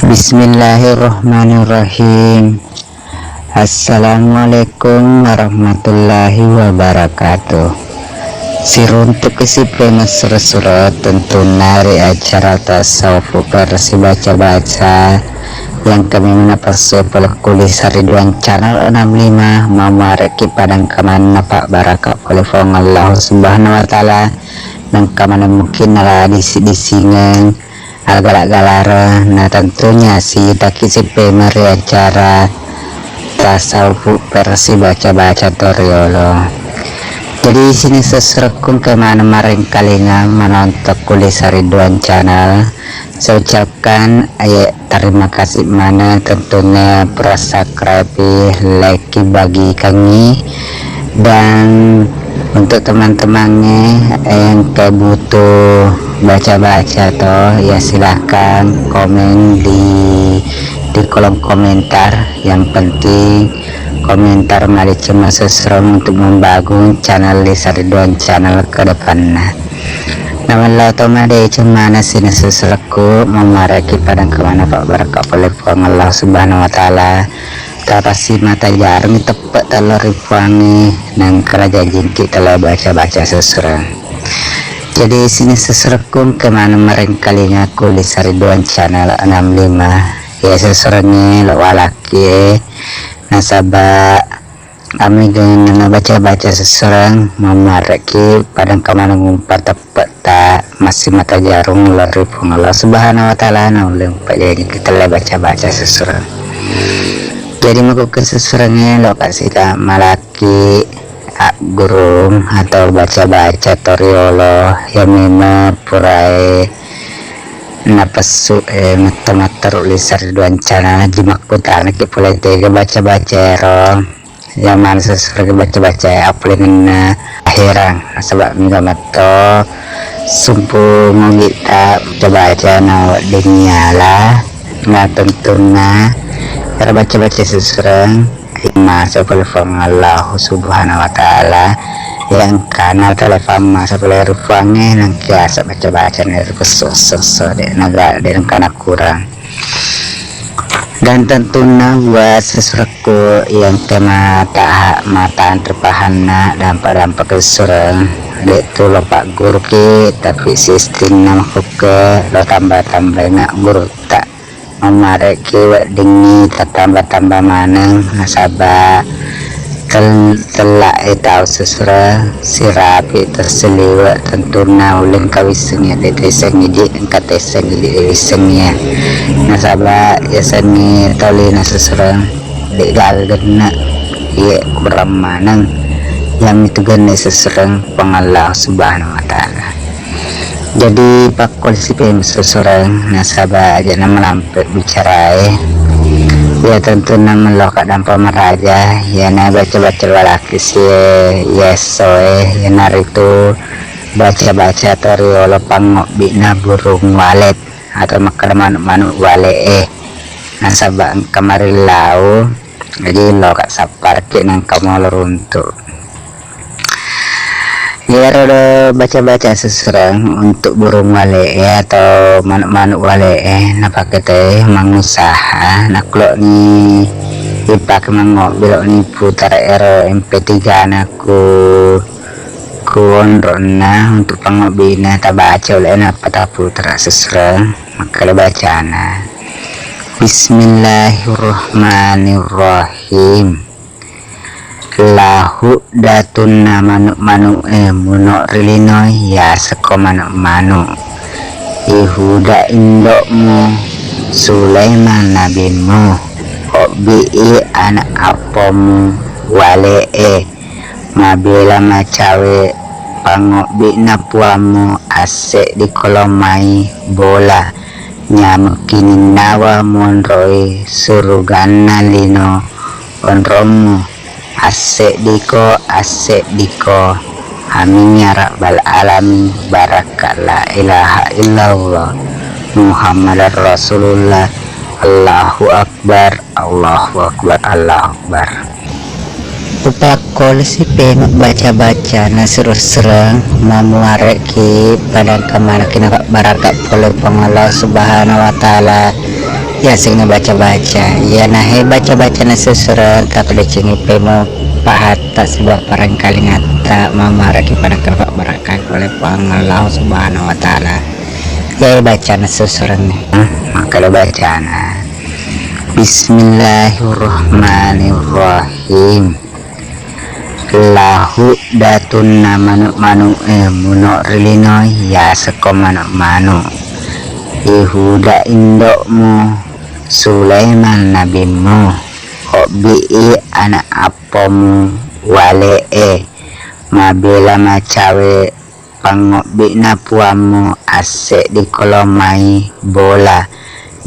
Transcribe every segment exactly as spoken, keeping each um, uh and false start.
Bismillahirrahmanirrahim. Assalamualaikum warahmatullahi wabarakatuh. Siruntuk si pemesura-sura tentunna ri acara tasawuf versi baca-baca yang kami menapasui pole ku Lisa Ridwan Channel enam lima, mamuareki padang kamanna pabbaraka pole Puang Allah Subhanahu wa Ta'ala, nengka maneng mungkin nala disi-disingeng agala-galara, na tentunya sitaki sipemeng ri acara tasawuf versi baca-baca toriolo. Jadi sini seserekku ke mana marengkalinga menonton ku Lisa Ridwan Channel. Saya ucapkan, aye, terima kasih mana tentunya pura subscribe, like, bagikangi. Dan untuk teman-temannya yang kayak butuh baca-baca toh, ya silahkan komen di di kolom komentar. Yang penting komentar madeceng masesereng untuk membangun channel Lisa Ridwan Channel ke depanna. Namellau to madeceng mana sini seserekku, mamuareki padang kemana pabbaraka pole Puang Allah Subhanahu wa Ta'ala. Tapassi mata jarung teppe' tello ri Puangnge, nengka jajingki telo baca-baca sesereng. Jadi sini seserekku ke mana marengkalinga ku Lisa Ridwan Channel enam lima. Ya seserengnge lo walakki, nasaba ami geng baca-baca sesereng mamuareki padang kemana ngumpa teppe' ta massi mata jarung lari Puang Allah Subhanahu wa Ta'ala, naulle pajaji kita le baca-baca sesereng. Jadi makuke seserengnge lo kasita malaki aggurung atau baca-baca toriolo ya memang purae napessu e matto-matteru Lisa Ridwan Channel, jimakkutanaki pole tega baca-baca ero. Yang mana sesuai baca-baca ya, apa lenganna herang. Nasaba mingga matto sumpu mogita baca-baca na wedding nyala. Na tentunna era baca-baca sesereng masa pole Puang Allah Subhanahu wa Ta'ala, yang kana telepon masa pole rupangnge nang kiasa baca-baca ne rupesso-so de naga de nang kana kurang. Dan tentunna buat sesurekku yang tema taha matan terpahanna dampak-dampak kesureng, de tu lo pagguruki, tapi sistemna makuke lo tambah-tambah na gurutta. Mamareki weddingngi tatamba-tamba maneng nasaba tel-, tella e tau sesura sirapi terseliwe tentunna uleng kawissengngi de tessengngi di engka tessengngi di wissengngi ya. Nasaba yasengngi toli na sesura de gaga genne ye kurang maneng yang itu genne sesereng Puang Allah Subhanahu wa Ta'ala. Jadi pakkol sipe sesereng nasaba aja na melampe bicarae. Ya tentunna meloka dampa maraja, ya na baca-baca walaki sie, ya soe, ya naritu baca-baca toriolo pangobbi na burung walet atau makkeda manuk-manuk wale e. Nasaba engka marillau, jadi loka sapparki nengka molo runtu. Iyaro do baca-baca sesereng untuk burung wale e atau manuk-manuk wale e napake te mangusaha nakkuloni ipake mangobbi loni putara ero M P tiga na ku ku onronna untuk pangobbina tabaca ule nappa taputara sesereng makkeda bacana. Bismillahirrahmanirrahim. Lahu datunna manuk-manuk e muno ri linoe yaseko manuk-manuk. Ihuda indokmu, Sulaiman nabimmu, obbii anak appomu wale e. Mabela macawe pangobbi'na puammu asseddi kolo mai bola, nyameng kininnawa monroi suruganna lino onrommu, asseddiko, asseddiko. Amin ya rabbal alamin. Barakka la ilaha illallah Muhammadar Rasulullah. Allahu Akbar, Allahu Akbar, Allahu Akbar. Upakkolesi pemeng baca-baca na sireng-sireng mamuarekki padang kamanaki napabbarakka pole Puang Allah Subhanahu wa Ta'ala. Yaseng na baca-baca, iya nahe baca-baca na sesureng, tapi decengi pemo pahatta sebuah parengkalingatta, mamaraki pada kerba barakang oleh Puang Allah Subhanahu wa Ta'ala. Iya baca na sesureng ni. Maka lo bacana. Bismillahirrahmanirrahim. Lahu datunna manu-manu e muno ri lino, yasekko manu-manu. Ihuda indo'mu, Sulaiman nabimmu, obbi'i anak appomu wale e, mabela macawe pangobbi'na puammu, asseddi ko lo mai bola,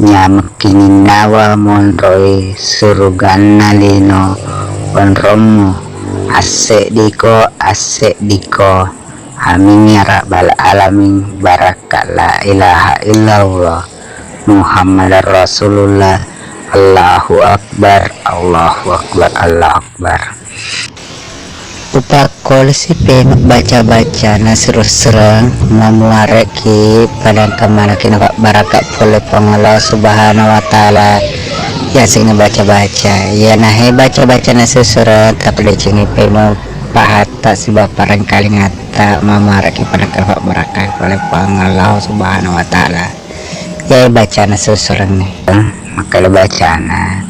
nyamekkininnawa monroi suruganna lino onrommu, asseddiko, asseddiko. Amin ya rabbal alamin, barakka la ilaha illallah Muhammadar Rasulullah. Allahu Akbar, Allahu Akbar, Allahu Akbar. Upakkolesi pemeng baca-baca na seru-sereng, mamuareki padangka manaki na pabbarakka pole Puang Allah Subhanahu wa Ta'ala. Yaseng na baca-baca, iya nahe baca-baca na seru-sereng, tapi decengi pemeng pahatta siba parengkalingatta, mamuareki padangka na pabbarakka pole Puang Allah Subhanahu wa Ta'ala. Iya bacana seru-sereng ni. Maka lo bacana.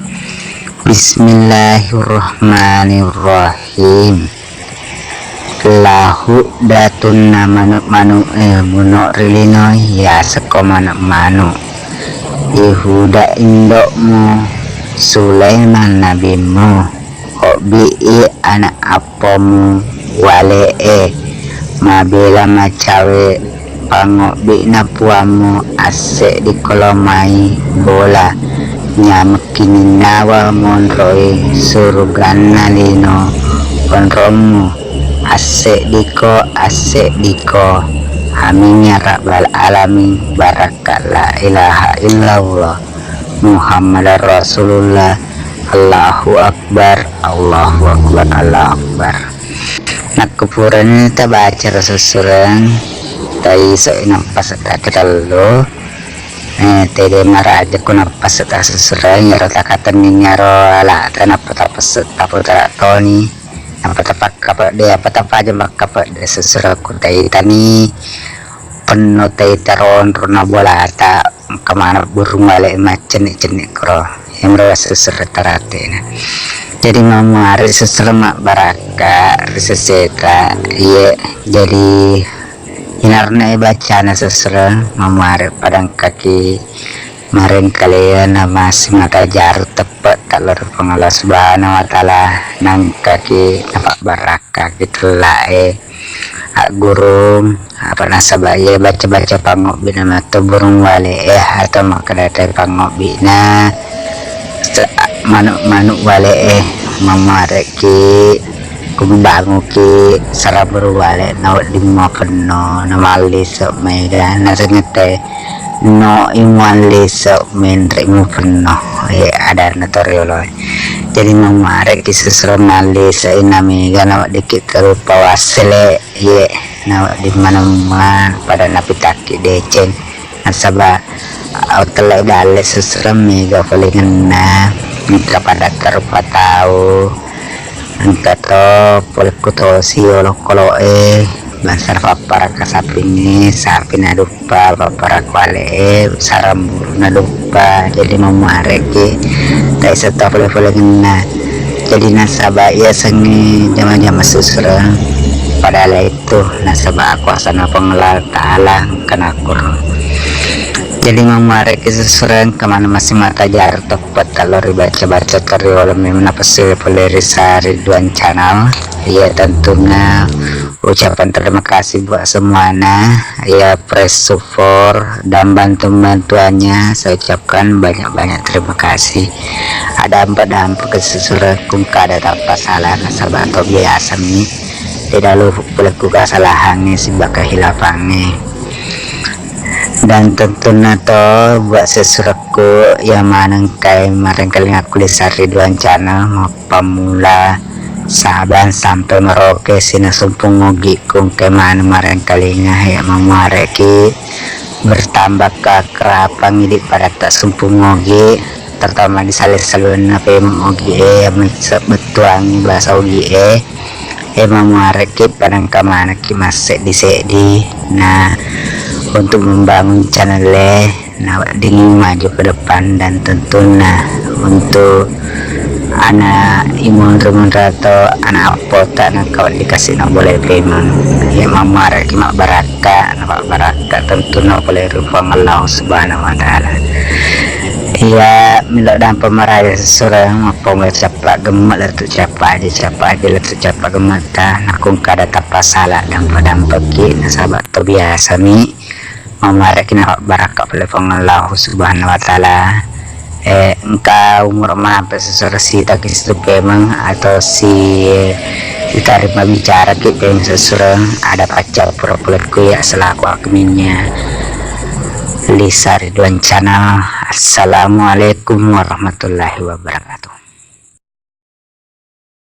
Bismillahirrahmanirrahim. Lahu datunna manu-manu e muno ri lino, yasekko manu-manu. Ihuda indo'mu, Sulaiman nabimmu, obbi'i anak appomu wale e, mabela macawe pangobbi'na puammu, asseddi ko lo mai bola, nyamekkininnawa monroi suruganna lino onrommu, asseddiko, asseddiko. Amin ya rabbal alamin, barakka la ilaha illallah Muhammadar Rasulullah. Allahu Akbar, Allahu Akbar, Allahu Akbar. Nakko purani tabaca ro sesureng, taiso nappase'ta ketellu, eh, tede maraja ko nappase'ta sesureng, iyaro takatenning iyaro alata nappa tapase' taputara toni, nappa tapakka pedde, apa tapaja makka pedde sesureng ko taitani penno taita ronro na bolata. Engka maneng burung wale maccenni-cenni koro. Iyamro seserre taratena. Jadi mamuare seserre mabbarakka ri seseta. Iye, jadi inarna bacana seserre mamuare padangkaki marengkalea na massimata jaru teppe' tallori Puang Allah Subhanahu wa Ta'ala, nangkaki napabbarakka. Kaki tellae aggurung, apa nasaba iya baca-baca pangobbi'na mato burung wale'e atau makkedatai pangobbi'na se-, manuk-manuk wale'e, mamare'ki kumbanguki sara burung wale' nawedding mapenno, namalliso' maega, nasengette no imualliso' menre' mupenno, eh, adanna to rioloe. Jadi mamuare'ki seserre mallise'i na mega naweddikki karupa wassele, ye, nawedding manemmang pada napitakki deceng. Nasaba, au telle dalle seserre mega palingenna, engka pada karupa tau, engka to pole kutosi olokolo'e, bangsa papparakka sapingnge, sapi nadu pa, papparakko ale'e, saramburu naduppa, jadi mamuare'ki taisa to pole-polengenna. Jadi nasaba iyasengnge jama-jama susureng pada ale'e tu, nasaba akuasana Puang Allah Ta'ala engka nakkuro. Jadi mamuare'ki susureng kemana masih mata jar teppet talo ribaca-baca toriolo memang napessu pole ri sari duan channel. Iya tentunya ucapan terima kasih buat semuanya. Ya, press support dan bantu-bantuannya, saya ucapkan banyak-banyak terima kasih. Ada empat dampak kesusuran kung kada tanpa salah nasaba to biasa mi. Tidak lupa pelaku kesalahannya sebab kehilafannya. Dan tentunya to buat sesuratku yang manengkai marengkaling aku di sari duan channel mau pamula Saban sampai Merauke sina sumpung ngogi kung ke manu marengkalinga he mamuareki Bertambah keakraban idi pada tassumpung ogi, terutama di sale-salenna pemeng ogi e, bettuangi bahasa ogi e. E, mamuarekki padangka manekki masseddi-seddi. Nah, untuk membangun channel e, nah, weddingi maju ke depan dan tentunya untuk ana imonro-monro atau ana appota nengka wedding kasi na boleh pemeng. Ya, mamuarekki mabbarakka, napabbarakka tentunya boleh rupang Allah Subhanahu wa Ta'ala. Iya, melo dampa maraja sesureng, mappongo cappa gemme lettu cappa aja, cappa aja lettu cappa gemme ta, nakung kada tappa sala dampa-dampaki, nasaba to biasa mi. Mamuarekki napabbarakka pole Puang Allah Subhanahu wa Ta'ala. Eh, engka umur manampe sesureng sitaki situ pemeng atau si ditarima bicara ki pemeng sesureng ada paccappura pole ku ya selaku adminnya Lisa Ridwan Channel. Assalamualaikum warahmatullahi wabarakatuh.